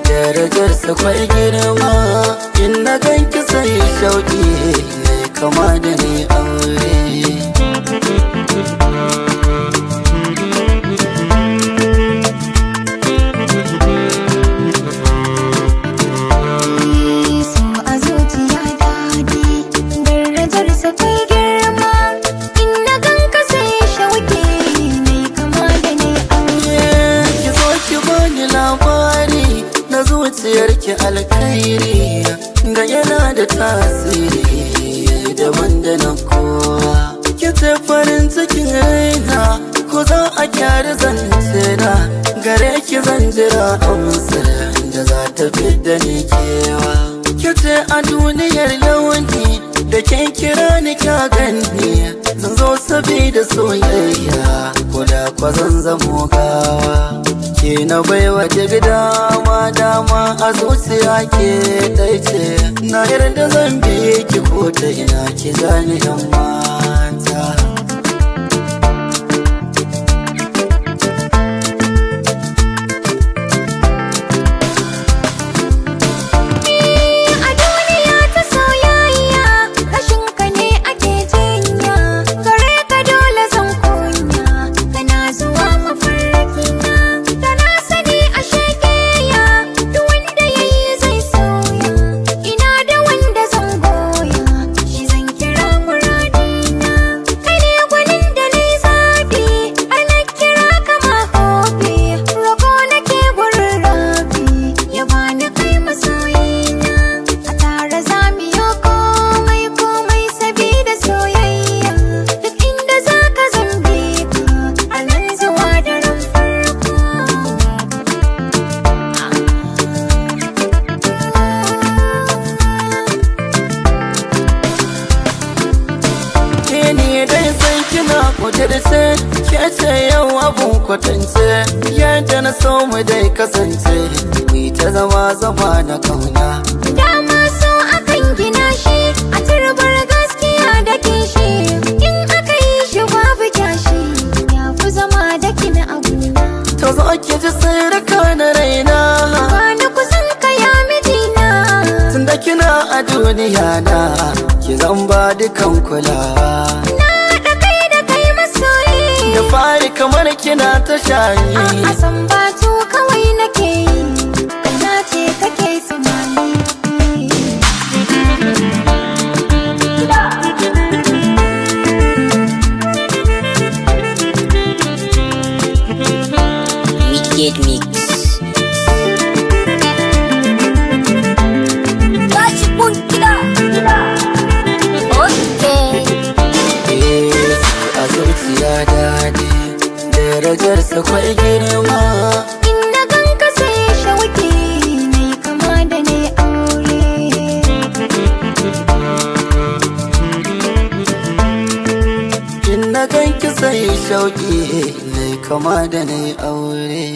Darajarsa kwai girma, in na ganki sai shauki ne kama da ni aure. So a zuciya daɗi, darajarsa kwai girma, in na ganka sai shauki ne kama da ni aure. Ki zo ki bani labari na zuciyarki, alkhairi ga yana da tasiri daban da na kowa. Ki ce farin cikin raina, ko za a kyara zance na, gare ki zan jira amsar da za ta fidda ni kewa. Ki ce a duniyar launi da kin kira ni kya ganni, zan zo sabida soyayya ko da kwa zan zamo gawa. Ke na baiwa duk dama dama a zuciya, ke ɗai ce na yarda zan bi ki ko ta ina ki zani yan mata. A duniya ta soyayya, rashin ka ne ake jinya, gare ka dole zan kunya, kana zuwa mafarkina, da na sani a shekeya, duk wanda yayi zai sauya, ina da wanda zan goya, shi zan kira muradina, kai ne gwanin da ni zabi, har na kira kama hobi, roko nake gurin rabi, ya bani kai masoyina, a tare za mu yi komai komai sabida soyayya, duk inda za ka zambe ka, a nan zuwa daren farko. Ke ne dai san kina kudirce, ke ce yau abun kwatance, yadda na so mu dai kasance, mu ta zama zama na kauna. Dama so akan gina shi a turbar gaskiya da kishi, in aka yi shi babu kyashi, ya fi zama da kina abuna. Ta zo ki ji sirrika na raina, Bani kusan ka ya mijina, tunda kina a duniya na, ki zan ba dukan kulawa. Na haɗa kai da kai masoyi, Da fari kamar kina ta shayi, a san batu kawai nake yi, kaina ce kake tsunami. Wicked Mix. Tashi kun kiɗa. Okay. Eh, a zuciya daɗi, darajarsa kwai girma. In na ganka sai shauki ne kama da ni aure. In na ganki sai shauki ne kama da ni aure.